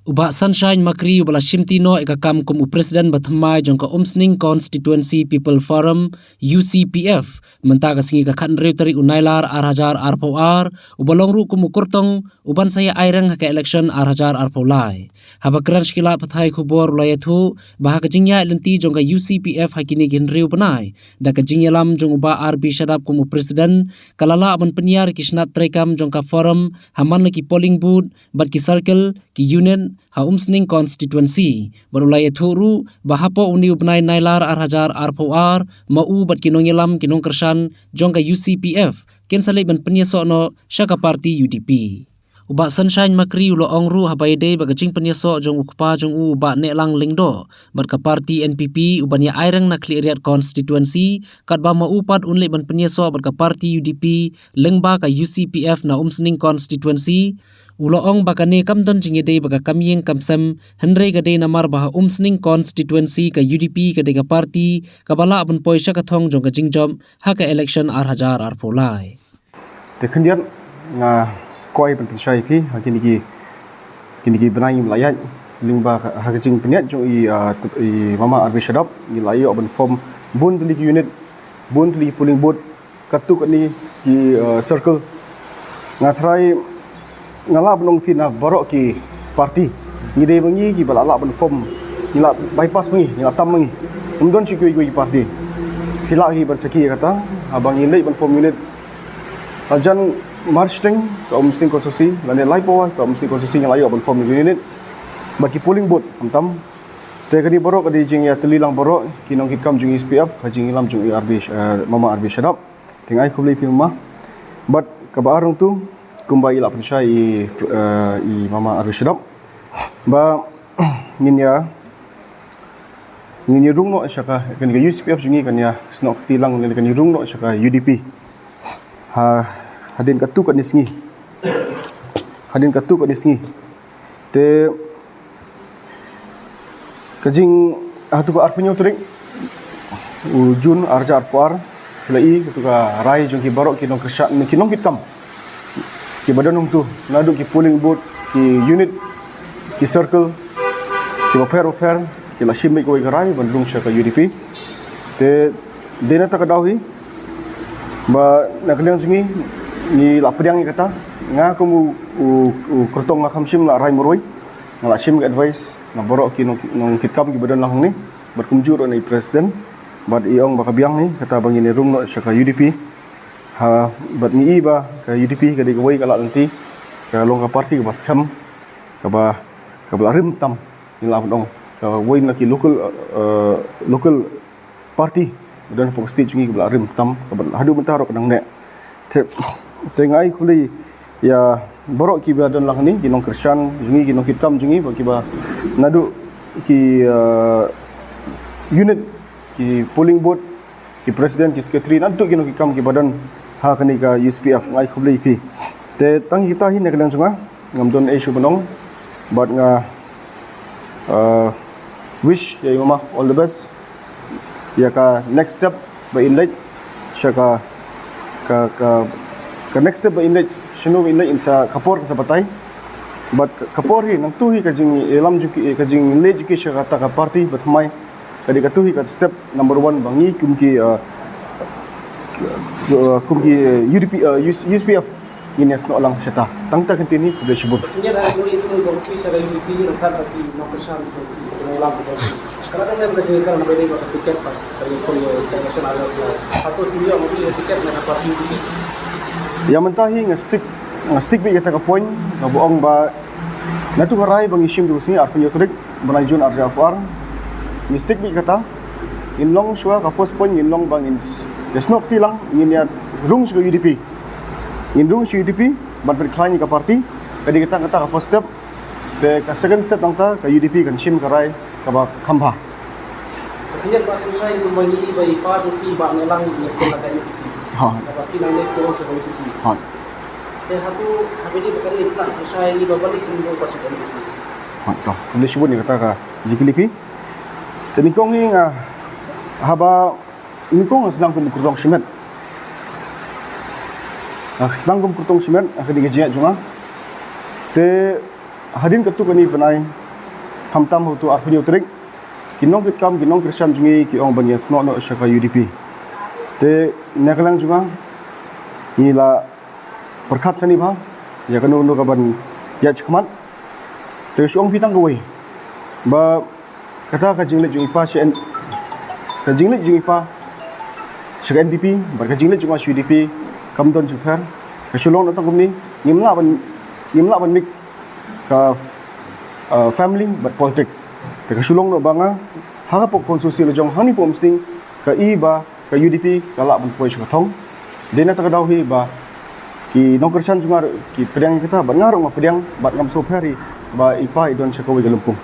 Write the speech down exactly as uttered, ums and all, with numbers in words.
U Bah Sunshine Makri uba la shimti noh ïa ka kam kum u President ba thymmai jong ka Umsning Constituency People Forum, U C P F, mynta ka sngi ka khathynriew tarik u Nailar ar hajar arphew ar, uba long ruh kum u kyrtong uban sa ïa aireng ha ka election ar hajar arphew lai. Haba kren sha ki lad pathai khubor u la ïathuh ba ha ka jingïaid lynti jong ka U C P F ha kine ki hynriew bnai, da ka jingïalam jong u Bah R B Shadap kum u President, ka la lah ban pynïar ïa ki shnat treikam jong ka Forum ha man la ki polling booth bad ki circle, ki unit ha Umsning Constituency. Bad u la ïathuh ruh ba hapoh une u bnai Nailar ar hajar arphew ar, ma u bad ki nongïalam, ki nongkyrshan jong ka U C P F kin sa leit ban pynïasoh noh sha ka party U D P. U Bah Sunshine Makri u la ong ruh haba ïadei bad ka jingpynïasoh jong u kpa jong u, u Bah Nehlang Lyngdoh, bad ka party N P P uban ïa aireng na Khliehriat Constituency, katba ma u pat un leit ban pynïasoh bad ka party U D P lyngba ka U C P F na Umsning Constituency, u la ong ba kane kam don jingïadei bad ka kam ïing kam sem, hynrei ka dei namar ba ha Umsning Constituency ka U D P ka dei ka party kaba lah ban poi sha ka thong jong ka jingjop ha ka election ar hajar arphew lai. Te khyndiat nga kwah ban pynshai ïa phi ha kine ki, kine ki bnai ngim la ïaid lyngba ka, ha ka jingpynïaid jong i, ah, i Mama R B Shadap, ngi la ïoh ban form bun tylli ki unit, bun tylli ki polling booth, katto katne ki, ah, circle. Nga tharai nga lah ban ong phi na baroh ki party, ngi dei ma ngi kiba la lah ban form, ngi la bypass ma ngi, ngi la tam ma ngi. Ym don shuh kiwei kiwei ki party. Phi lah hi ban sakhi ïa kata, haba ngi leit ban form unit hajan March teng ka Umsning Constituency, lane Laipawa ka Umsning Constituency, ngi la ïoh ban form unit bad ki polling booth khamtam. Te kane baroh ka dei jingïatylli lang baroh ki nongkitkam jong U C P F, ka jingïalam jong i R B, eh, Mama R B Shadap. Te nga ai khublei ïa phi Mama. Bad kaba ar nangtu, kumba i la pynshai i, eh, i Mama R B Shadap, ba ngin ïa, ngin ïa rung noh sha ka, kane ka U C P F jong ngi kan ïa snoh kti lang, kan ïa rung noh sha ka U D P. Ha, hadien katto katne sngi. Hadien katto katne sngi. Te ka jing, ha tu ka arphew hynñiew tarik u June ar hajar arphew ar, phi la i ka tu ka rai jong ki baroh ki nongkyrshan, ki nongkitkam kiba don hangtu, naduh ki polling booth, ki unit, ki circle, kiba pher ba pher, ki la shim beit kawei ka rai ban rung sha ka U D P. Te dei na kata ka daw hi ba na ka liang jong ngi, ngi la pdiang ïa kata. Nga kum u, u, u kyrtong nga kham shym la rai marwei. Nga la shim ka advice na baroh ki nong, nongkitkam kiba don lang hangne, bad kumjuh ruh na i President, bad i ong ba ka biang hi kata ba ngin ïa rung noh sha ka U D P. Ha, bad ngi i ba ka U D P ka dei kawei ka lad lynti, ka long ka party kaba skhem, kaba, kaba la rim tam, ngi lah ban ong, kawei na ki local, eh, local party ba don hapoh ka state jong ngi kaba la rim tam, kaba haduh mynta ruh ka dang neh. Te, te nga ai khublei ïa baroh kiba don lang hangne, ki nongkyrshan jong ngi, ki nongkitkam jong ngi, ba kiba naduh ki, eh, unit, ki polling booth, ki president, ki secretary, naduh ki nongkitkam kiba don ha kane ka U C P F, nga ai khublei ïa phi. Te tang kita hi na ka liang jong nga, ngam don ei shuh ban ong, bad nga, eh, wish ïa i Mama all the best ïa ka next step ba in leit sha ka, ka, ka, ka next step ba in leit, shano ba in leit, in sa ka por ka sa batai. Bad ka, ka por hi nangtu hi ka jingïalam jong ki, ka jingleit jong ki sha kata ka party ba thymmai, ka dei katu hi ka step number one ba ngi kum ki, uh, uh, kum ki, uh, U D P, uh, U C P F ngin ïa snoh lang shata. Tang kata ka ktien hi, khublei shibun. Ngi ïa ngi ïa ngi kum ki sha ka U D P ngi rangkat ba ki nongkyrshan ki nongïalam ki. Ka la dang em ka jingkyrmen ba dei ba ka tiket ba ka ïa kum ïa international level. Hato ki ïoh ma ki tiket na ka party U D P? Ïa mynta hi nga stick, nga stick beit ïa kata ka point, nga ba ong ba natu ka rai ba ngi shim tu ka sngi arphew hynñiew tarik bnai June arhajar arphew ar. Ngi stick beit kata. Ngin long shuwa ka first point, ngin long ba ngin s-, ïa snoh kti lang, ngin ïa rung sha ka U D P. Ngin rung sha U D P ban pynkhlaiñ ïa ka party. Ka dei kata, kata ka first step. Te ka second step nangta ka U D P kan shim ka rai kaba kham bha. Ka khyndiat ba sngewsih kumba ngi i ba i pa jong phi Bah Nehlang i kum la ka U D P. Ha. Kaba phi nang leh ko sha ka U D P. Ha. Te hato haba ïadei bad kane phi la sngewsih i ba balei kin ïoh ba sha ka U D P. Ha, to. Khublei shibun ïa kata ka jingkylli phi. Te nyngkong hi nga haba nyngkong nga sdang kum u kyrtong shimet. Nga sdang kum u kyrtong shimet ha kane ka jingïaid jong nga. Te Hadien katto katne bnai, khamtam ha uto arphew hynñiew tarik, ki nongkitkam, ki nongkyrshan jong ngi ki ong ban ïasnoh noh sha ka U D P. Te na ka liang jong nga, ngi la pyrkhat shane bha ïa kano kano ka ban ïaid shakhmat. Te shu ong phi tang kawei ba kata ka jingleit jong i pa sha N-, ka jingleit jong i pa sha ka N P P bad ka jingleit jong nga sha U D P kam don jingpher. Ka shu long na tang kumne, ngim lah ban, ngim lah ban mix ka, uh, family bad politics. Te ka shu long noh ba nga ha ka pok constituency la jong hangne Umsning, ka i ba ka U D P ka lah ban poi sha ka thong. Dei na kata ka daw hi ba ki nongkyrshan jong nga ruh ki pdiang ïa kata bad nga ruh nga pdiang bad ngam sngewpher hi ba i pa i don sha kawei ka lympung.